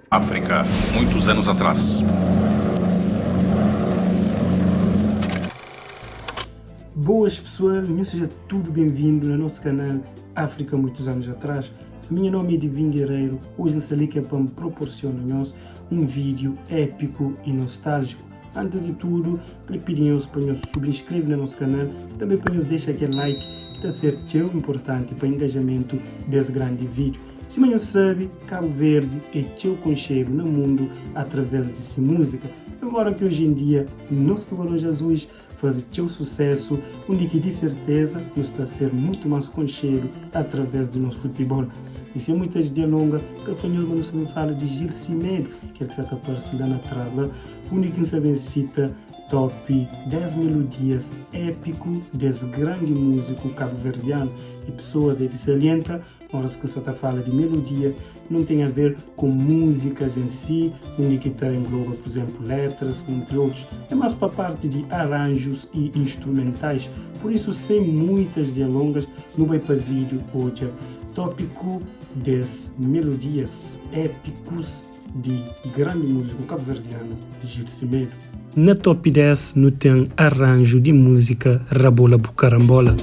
África, muitos anos atrás. Boas pessoal, nhos seja tudo bem-vindo no nosso canal África Muitos Anos Atrás. Minha nome é Divin Guerreiro, hoje nessa ali que é para me proporcionar nós um vídeo épico e nostálgico. Antes de tudo, queria pedir para nós subscrever no nosso canal, também para nos deixar aquele like que está a ser tão importante para o engajamento desse grande vídeo. Se não sabe, Cabo Verde é teu concheiro no mundo através de sua música. Embora que hoje em dia nosso Tubarões Azuis faz teu sucesso, onde que de certeza nos está a ser muito mais concheiro através do nosso futebol. E sem muitas delongas, que a não sabe fala de Gil Semedo, que é que está aparecendo na trava, onde que sabe cita top 10 melodias épico desse grande músico cabo-verdiano e pessoas de salienta horas que você fala de melodia, não tem a ver com músicas em si, onde que está engloba, por exemplo, letras, entre outros. É mais para a parte de arranjos e instrumentais. Por isso, sem muitas delongas, não vai para vídeo hoje. Tópico das melodias épicos de grande músico cabo-verdiano Gil Semedo. Na top 10 não tem arranjo de música Rabola Bucarambola.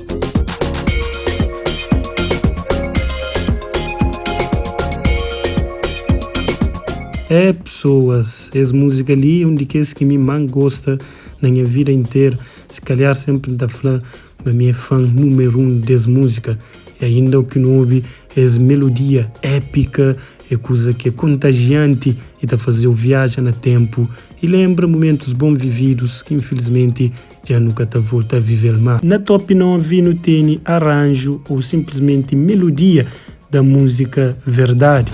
É pessoas, essa música ali é um de que me mais gosta na minha vida inteira. Se calhar sempre da fã, mas minha fã número um dessa música. E ainda o que não ouve essa melodia épica, é coisa que é contagiante e tá fazer viagem no tempo e lembra momentos bons vividos que infelizmente já nunca tá volta a viver mais. Na top 9 não tem arranjo ou simplesmente melodia da música Verdade.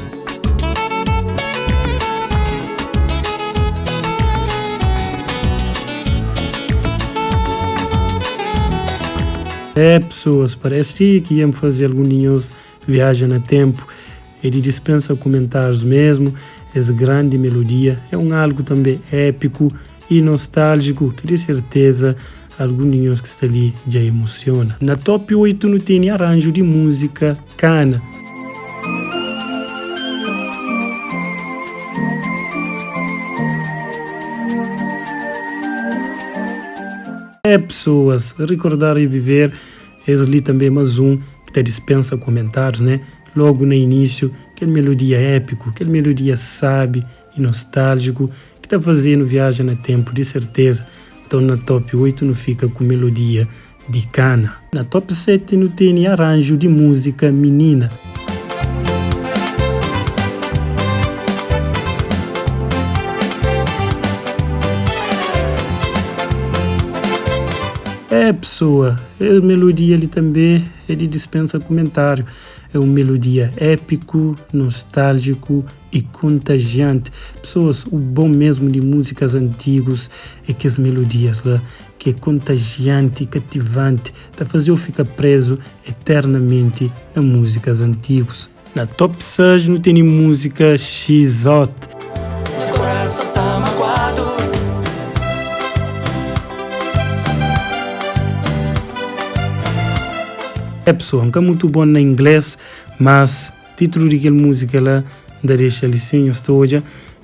É, pessoas, parece que iam fazer alguns viagem no tempo. Ele dispensa comentários mesmo. Essa grande melodia é um algo também épico e nostálgico que de certeza alguns que está ali já emociona. Na top 8 não tem arranjo de música Cana. É pessoas, recordar e viver, esse ali também mais um que te dispensa comentários, né? Logo no início, aquela melodia épico, aquela melodia sabe e nostálgico, que está fazendo viagem no tempo, de certeza. Então na top 8 não fica com melodia de cana. Na top 7 não tem arranjo de música menina. É pessoa, a melodia ali também, ele dispensa comentário. É uma melodia épico, nostálgico e contagiante. Pessoas, o bom mesmo de músicas antigas é que as melodias lá, que é contagiante e cativante, tá fazer eu ficar preso eternamente na músicas antigas. Na top 6 não tem música X-Hot. Meu coração está magoado. É pessoa, nunca muito bom na inglês, mas título daquela música lá, da deixa ali sim, estou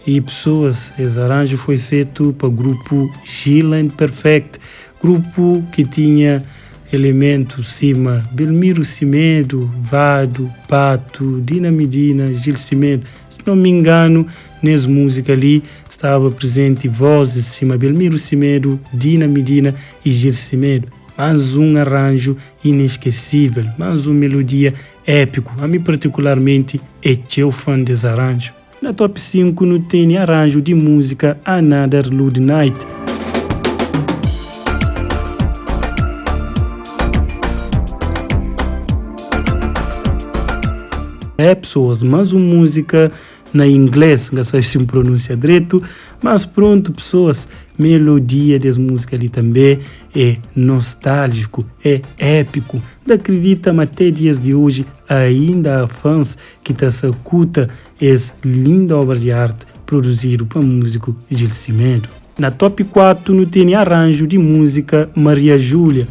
e pessoas, esse arranjo foi feito para o grupo Gilland Perfect, grupo que tinha elementos cima Belmiro Semedo, Vado, Pato, Dina Medina, Gil Semedo. Se não me engano, nessa música ali estava presente vozes cima Belmiro Semedo, Dina Medina e Gil Semedo. Mais um arranjo inesquecível, mais uma melodia épico. A mim particularmente é teu fã desse arranjo. Na top 5 não tem arranjo de música Another Lud Night. É pessoas, mais uma música na inglês, não sei se pronuncia direito, mas pronto, pessoas, melodia dessa música ali também é nostálgico, é épico. Não acredita, mas até dias de hoje ainda há fãs que tá sacuta essa linda obra de arte produzida pelo músico Gil Semedo. Na top 4 não tem arranjo de música Maria Júlia.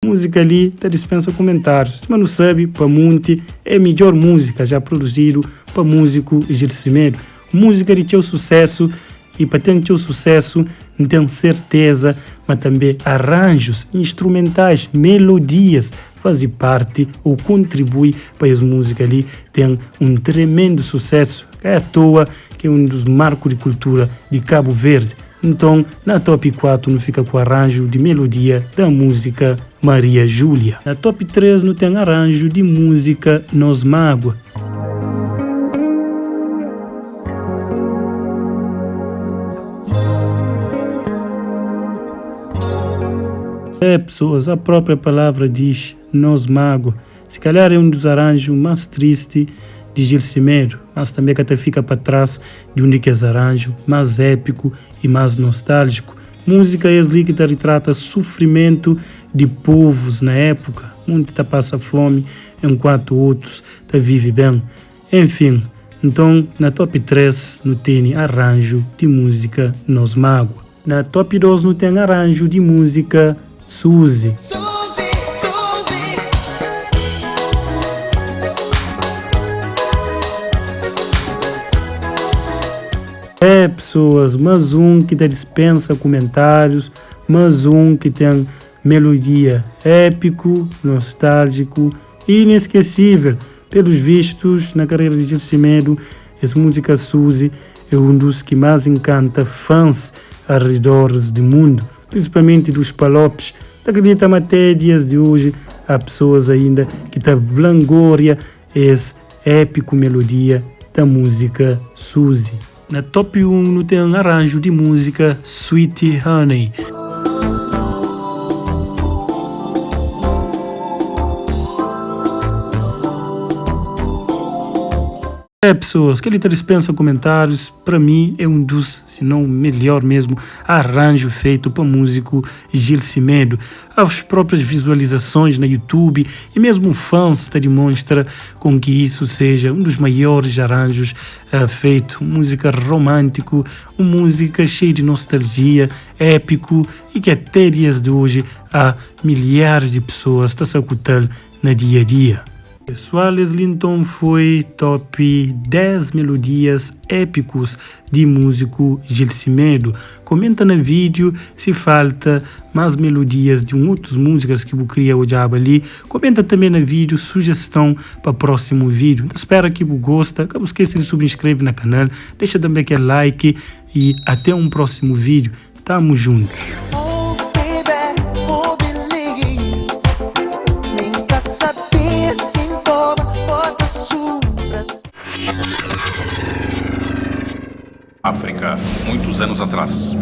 Múzika li ta dispensa kumentárius. Sima nu sabe, pa munti é midjór múzika já produzidu pa múziku Gil Semedo. Múzika di txeu susésu i pa ten txeu susésu N ten serteza ma tanbe aranjus instrumentais, melodias faze parti ou kontribui pa es múzika li ten un tremendu susésu. Ka é atoa ki é un dus marku di kultura di Kabu Verdi. Nton, na top 4 nu fika ku aranju di melodia da múzika Maria Júlia. Na top 3 nu ten aranju di múzika Nos Mágua. É, pessoas, a própria palavra diz, nos mágua. Se calhar é um dos arranjos mais triste de Gil Semedo, mas também que até fica para trás de um daqueles arranjos mais épico e mais nostálgico. Música é ali que te retrata sofrimento de povos na época. Muitos tá passa fome, enquanto outros tá vive bem. Enfim, nton na top 3 nu tene arranju di múzika Nos Mágua. Na top 2 nu ten arranju di múzika Suzy. É pesoas, mas un ki ta dispensa kumentárius, mas un ki ten melodia épiku, nostáljiku i ineskesível. Pelos vistos, na carreira de Gil Semedo, es múzika Suzy é un dos ki más enkanta fãs arredores di mundu, prinsipalmenti dos palopes. Ta akredita ma até dias di oji há pesoas ainda ki ta vanglória es épiku melodia da múzika Suzy. Na top 1 nu ten aranju di múzika Sweet Honey. É pessoas, kel-li ta dispensa kumentárius, pra mi é un dus, se não melhor mesmo, arranjo feito pa músico Gil Semedo. As próprias visualizações na YouTube e mesmo fãs ta dimonstra com que isso seja um dos maiores arranjos uh, feito. Música romântico, uma música cheia de nostalgia, épico e que até dias de hoje há milhares de pessoas ta sacutal na dia a dia. Pessoal, es li nton foi top 10 melodias épicos di músico Gil Semedo. Comenta na vídeo se falta mais melodias de um outras músicas que bu queria odjaba ali. Comenta também na vídeo sugestão para próximo vídeo. Então, espero que bu gosta. Não esqueça de subscrever na canal, deixa também aquele like e até um próximo vídeo. Tamo juntos. Oh, baby, oh, believe. Nunca sabia se boba, bota supras. África, muitos anos atrás.